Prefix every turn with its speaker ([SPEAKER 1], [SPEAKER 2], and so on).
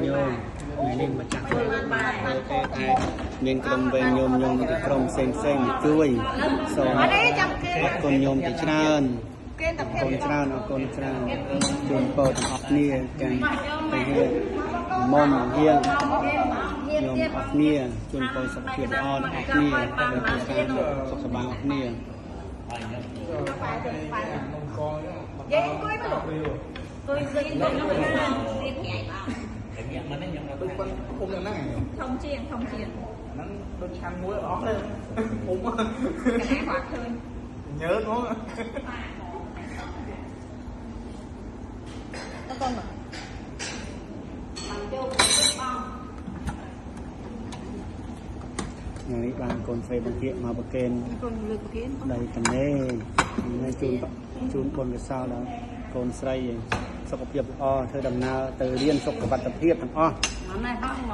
[SPEAKER 1] ញោមថ្ងៃនេះម្ចាស់ទេតែមានក្រុមវេនញោមញោមពីក្រុមផ្សេងផ្សេងមកជួយសូមអរគុណញោមជាច្រើនអរគុណច្រើនអរគុណច្រើនជូនពរទាំងអស់គ្នាទាំងទាំងហៀមុំហៀងញោមអស់គ្នាជូនពរសុខភាពល្អទាំងអស់គ្នានិងគ្រួសារសុខសប្បាយអស់គ្នា
[SPEAKER 2] យាយអង្គុយមកលោកអង្គុយអង្គុយ
[SPEAKER 3] ដូចប៉ុនអ៊ំហ្នឹង
[SPEAKER 2] ធំជាងធំជាង
[SPEAKER 3] ហ្នឹងដូចឆាន់មួយអស់ទេអ៊ំ
[SPEAKER 2] កណាគាត់ឃើញ
[SPEAKER 3] ញើតហ្មង
[SPEAKER 2] តកូនមកចូលបង
[SPEAKER 1] ថ្ងៃនេះបានកូនស្រីបង្គាកមកប្រគេន
[SPEAKER 2] កូនលើកប្រគេន
[SPEAKER 1] ដីតនេហើយជូនជូនបុណ្យកុសលដល់កូនស្រីសុខភាពល្អធ្វើដំណើរទៅរៀនសុខវត្ថិភាពទាំងអស់
[SPEAKER 2] ម៉ែហង